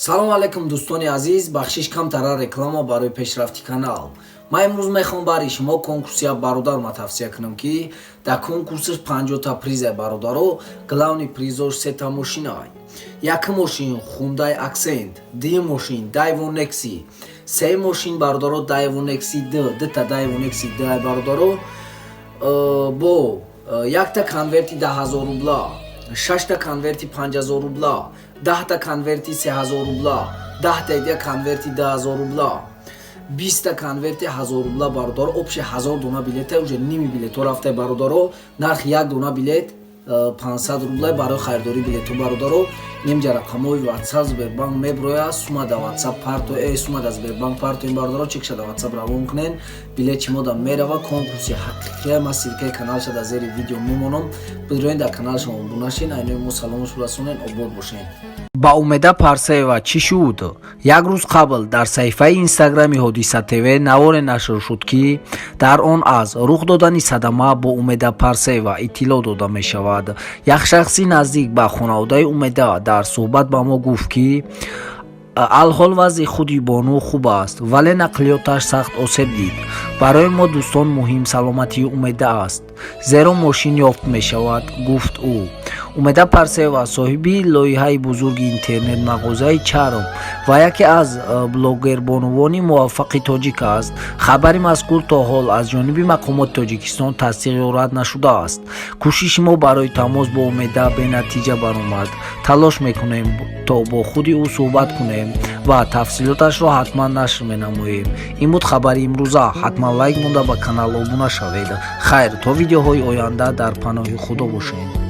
Салому алайкум, дӯстони азиз. Бахшиш, камтара реклама барои пешрафти канал. Ман имрӯз мехоҳам барои шумо конкурси як бародар ма тавсия кунам, ки дар конкурсаш 50-та приза, бародаро. Главный призош сета мошинай: якум мошин Хундай Аксент, дуюм мошин Дайву Некси, сеюм мошин, бародаро, Дайву Некси д. Дута Дайву Некси д, бародаро, бо якта конверти 10 000 рубла, шашта конверти 5000 рубла, 10-та конверти 3000 рубла, 10-та дия конверти 2000 рубла, 20-та конверти 1000 рубла. Бародаро, общий 1000 дона билета, уже ними билетҳо рафта, бародаро. Нархи як дона билет 500 рубла. Барои харидорӣ билетҳо, бародаро, немҷа рақамҳои Ватсап, Сбербанк меброя. Сума да Ватсап парто, сума да Сбербанк партоин, бародаро, чекша да Ватсап равон кунен, билет чимо да мерава. Конкурси ҳақиқия. Ма ссылкаи каналша дар зери видео мемонам. Бидроен, дар каналшон обуна шин, айнои мо саломаш расонен. Обод бошен. Ба Умеда Парсаева чӣ шуд? Як рӯз қабл дар саҳифаи Инстаграми Ҳодиса ТВ наворе нашр шуд, ки дар он аз рух додани садама бо Умеда Парсаева иттилоъ дода мешавад. Як шахси наздик ба хонаводаи Умеда дар суҳбат ба мо гуфт, ки алҳол вазъи худи бону хуб аст, вале нақлиёташ сахт осеб дид. «Барои мо, дӯстон, муҳим саломатии Умеда аст, зеро мошин ёфт мешавад», гуфт ӯ. Умеда Парсева соҳиби лоиҳаи бузурги интернет-мағозаи чарм ва яке аз блогербонувони муваффақи тоҷик аст. Хабари мазкур то ҳол аз ҷониби мақомоти Тоҷикистон тасдиқ ё рад нашудааст. Кӯшиши мо барои тамос бо Умеда бенатиҷа баромад. Талош мекунем, то бо худи ӯ суҳбат кунем ва тафсилоташро ҳатман нашр менамоем. Ин буд хабари имрӯза. Ҳатман лайк монда, ба канал обуна шавед. Хайр, то видеоҳои оянда дар паноҳи Худо бошед.